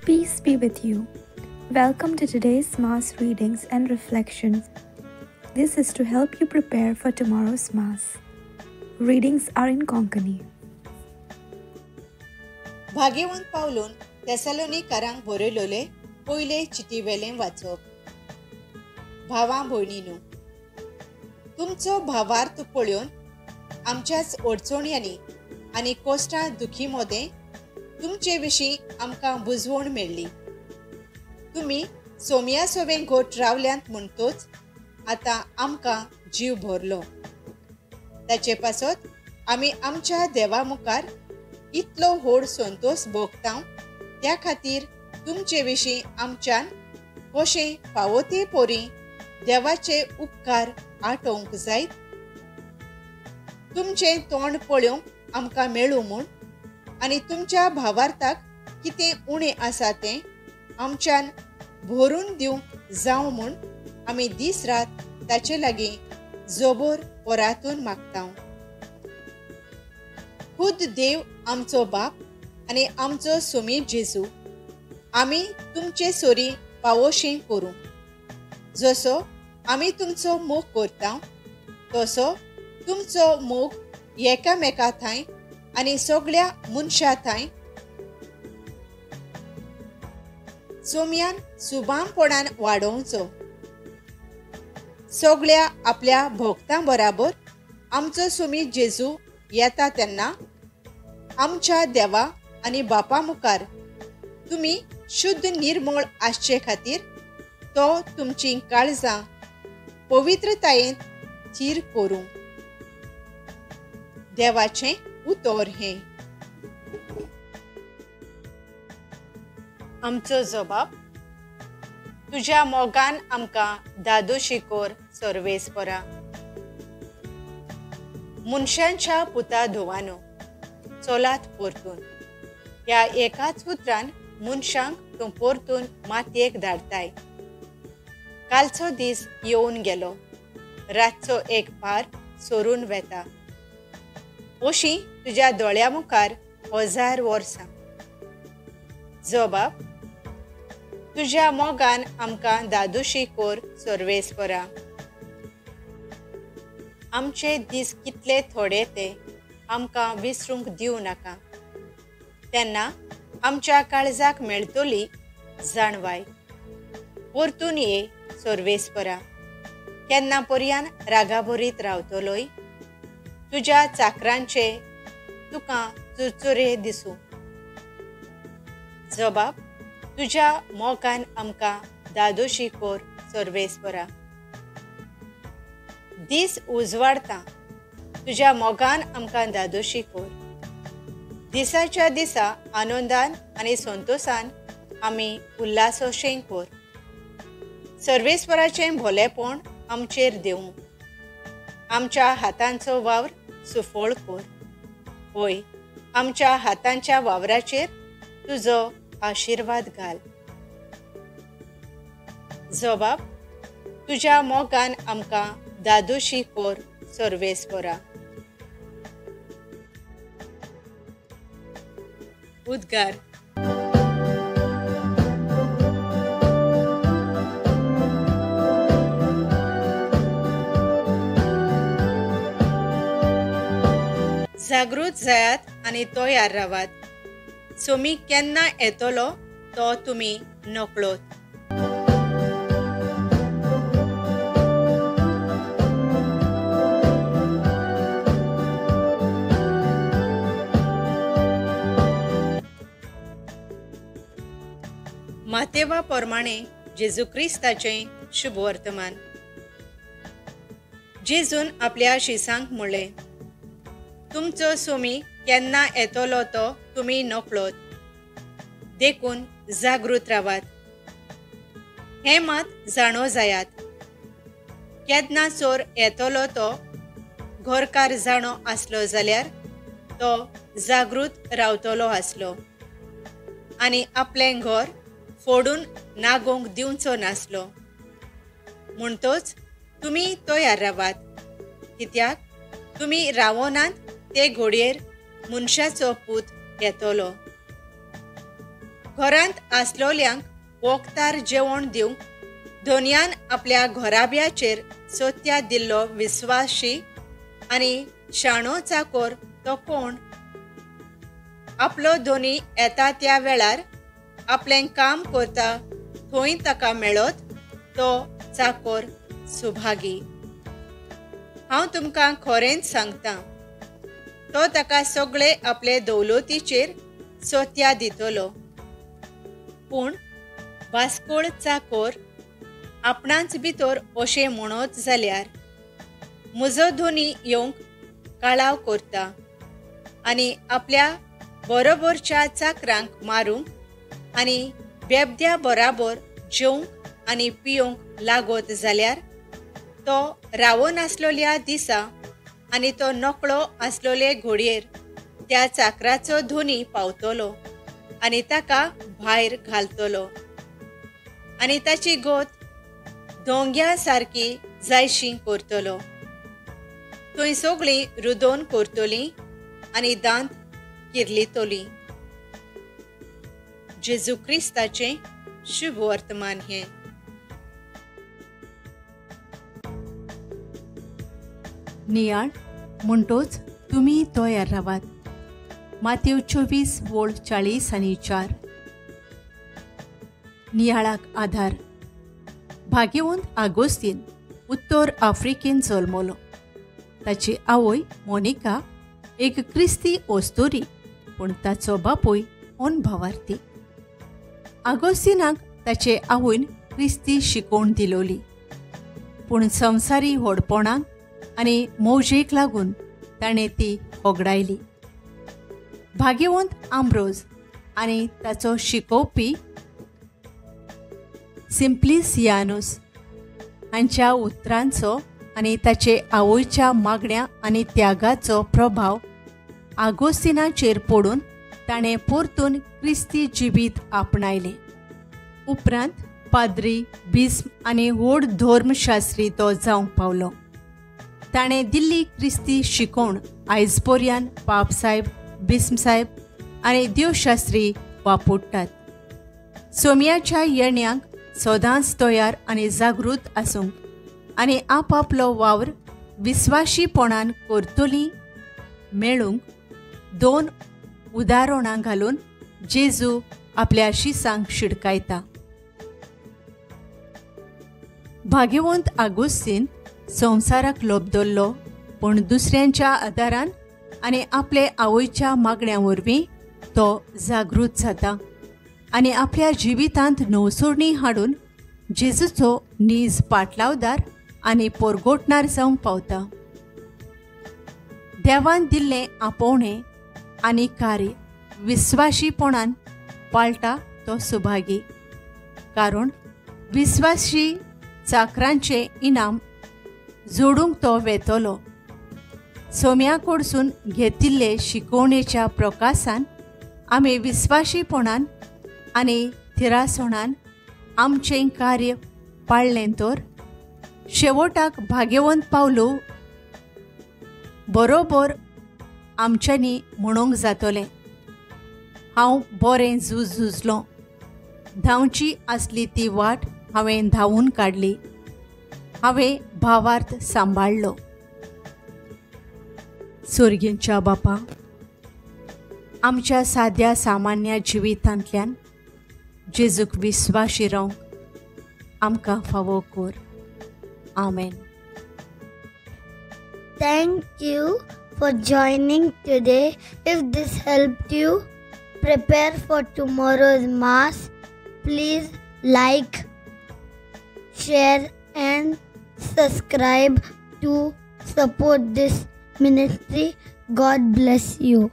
Peace be with you. Welcome to today's Mass readings and reflections. This is to help you prepare for tomorrow's Mass. Readings are in Konkani. भाग्यवंत पावलून तेसलोनिकारांक बरयलोले पयले चिटीवेलें वाचप. भावां भयणीनू, तुमचो भावार्थ पळोवन आमच्याच अडचण्यांनी आनी कोश्टां दुखी मदें तुमचे विशीं आमकां बुजवण मेळ्ळी. तुमी सोमया सोवें घोट रावल्यांत म्हणटोच आतां आमकां जीव भरलो. ताचे पासत आमी आमच्या देवा मुखार इतलो व्हड संतोश भोगता, त्या खातीर तुमचे विशीं आमच्यान कशें फावो ते पोरी देवाचे उपकार आटोवंक जायत. तुमचें तोंड पळोवंक आमकां मेळूं म्हूण आनी तुमच्या भावार्थाक कितें उणें आसा तें आमच्यान भरून दिवंक जावं म्हूण आमी दीस रात ताचे लागीं जोबोर परातून मागता. खुद देव आमचो बाप आनी आमचो सोमी जेजू आमी तुमचे सोरी पावोशी करूं. जसो आमी तुमचो मोग करता तसो तुमचो मोग एकामेका थांय आनी सगळ्या मनशां थांय सोम्यान सुबामपणान वाडोवचो. सगळ्या आपल्या भोगतां बराबर आमचो सोमी जेजू येता तेन्ना आमच्या देवा आनी बापा मुखार तुमी शुद्ध निर्मळ आसचे खातीर तो तुमची काळजां पवित्रतायेंत थीर करूं. देवाचें उतर हें. आमचो जबाब, तुज्या मोगान आमकां दादोशी कोर सर्वेस्परा. मनशांच्या पुता धुवानो चलात परतून, ह्या एकाच उतरान मनशांक तूं परतून मातयेक धाडताय. कालचो दीस येवन गेलो, रातचो एक पार सोरून वेता. अशी तुज्या दोळ्या मुखार 1000 वर्सां. जबाब, तुज्या मोगान आमकां दादोशी कोर सर्वेस्परा. आमचे दीस कितले थोडे ते आमकां विसरूंक दिवं नाका, तेन्ना आमच्या काळजाक मेळटली जाणवाय. परतून ये सर्वेस्परा, केन्ना पर्यान रागाभरीत रावतलोय. तुज्या चाकरांचे तुका चुरचुरे दिसूं. जबाब, तुज्या मोगान आमकां दादोशी कोर सर्वेस्परा. दीस उजवाडता, तुज्या मोगान आमकां दादोशी कोर. दिसाच्या दिसा आनंदान आनी संतोशान आमी उल्हासोशें कोर. सर्वेस्पराचें भोलेपण आमचेर देवूं. आमच्या हातांचो वावर सुफळ कोर. होय, आमच्या हातांच्या वावराचेर तुजो आशिर्वाद घाल. जबाब, तुज्या मोगान आमकां दादोशी कोर सर्वेस्परा. उद्गार. जागृत जायात आनी तयार रावात. सोमी केन्ना येतलो तो तुमी नकळत. मातेवा प्रमाणे जेजू क्रिस्ताचें शुभ वर्तमान. जेजून आपल्या शिसांक म्हणलें, तुमचो सोमी केन्ना येतलो तो तुमी नकळत, देखून जागृत रावात. हें मात जाणो जायात, केन्ना चोर येतलो तो घरकार जाणो आसलो जाल्यार तो जागृत रावतलो आसलो आनी आपलें घर फोडून नागोवंक दिवचो नासलो. म्हणटोच तुमी तयार रावात, कित्याक तुमी रावनात ते घोडयेर मनशाचो पूत येतलो. घरांत आसलोल्यांक वखदार जेवण दिवंक धोनयान आपल्या घराब्याचेर सोत्या दिल्लो विस्वाशी आनी शाणो चाकोर तो कोण? आपलो धोनी येता त्या वेळार आपलें काम करता थंय ताका मेळत तो चाकोर सुभागी. हांव तुमकां खरेंच सांगता, तो ताका सगळे आपले दौलतीचेर सोत्या दितलो. पूण वास्कोळ चाकोर आपणाच भितर अशें म्हणत जाल्यार म्हजो धोनी येवंक काळाव करता आनी आपल्या बरोबरच्या चाकरांक मारूंक आनी बेबद्या बराबर जेवंक आनी पिवंक लागत जाल्यार तो रावनासलोल्या दिसा आनी तो नकळो आसलोले घोडयेर त्या चाकराचो धोनी पावतलो आनी ताका भायर घालतलो आनी ताची गोत दोंग्या सारकी जायशी करतलो. थंय सगळीं रुदोन करतलीं आनी दांत किर्लितोली. जेजू क्रिस्ताचें शुभ वर्तमान हें. नियाळ म्हणटोच तुमी तयार रावात. मातेव 24 वोळ 40 आनी 4. नियाळाक आधार. भाग्यवंत आगोस्तीन उत्तर आफ्रिकेन जल्मलो. ताची आवय मोनिका एक क्रिस्ती ओस्तोरी, पूण ताचो बापूय अनभावार्थी. आगोस्तीनाक ताचे आवयन क्रिस्ती शिकोवण दिलोली, पूण संवसारी व्हडपणाक आनी मौजेक लागून ताणें ती होगडायली. भाग्यवंत आंब्रोज आनी ताचो शिकोवपी सिम्प्लिसियानूस हांच्या उतरांचो आनी ताचे आवयच्या मागण्या आनी त्यागाचो प्रभाव आगोस्तीनाचेर पडून ताणें परतून क्रिस्ती जिवीत आपणायलें. उपरांत पाद्री, बिस्म आनी व्हड धर्मशास्त्री तो जावंक पावलो. ताणें दिल्ली क्रिस्ती शिकोवण आयज पर्यान पापसाहेब, बिस्मसाहेब आनी देवशास्त्री वापरतात. सोम्याच्या येण्यांक सदांच तयार आनी जागृत आसूंक आनी आपापलो वावर विस्वाशीपणान करतली मेळूंक 2 उदाहरणां घालून जेजू आपल्या शिसांक शिडकायता. भाग्यवंत आगोस्तीन संवसाराक लोबदल्लो, पूण दुसऱ्यांच्या आदारान आनी आपले आवयच्या मागण्या वरवीं तो जागृत जाता आनी आपल्या जिवितांत नवसोरणी हाडून जेजूचो नीज पाटलावदार आनी पोरगोटणार जावंक पावता. देवान दिल्लें आपोवणें आनी कार्य विस्वाशीपणान पाळटा तो सुभागी, कारण विस्वाशी चाकरांचें इनाम जोडूंक तो वेतलो. सोम्या कडसून घेतिल्ले शिकोवणेच्या प्रकासान आमी विस्वाशीपणान आनी थिरासणान आमचें कार्य पाळ्ळें तर शेवटाक भाग्यवंत पावलो बरोबर आमच्यांनी म्हणूंक जातलें, हांव बरें झूज झुजलों, धांवची आसली ती वाट हांवें धांवून काडली, हांवें भावार्थ सांबाळ्ळो. सोर्गींच्या बापा, आमच्या साद्या सामान्य जिवितांतल्यान जेजूक विस्वाशी रावंक आमकां फावो कर. आमेन. Thank you for joining today. If this helped you prepare for tomorrow's Mass, please like, share and subscribe to support this ministry. God bless you.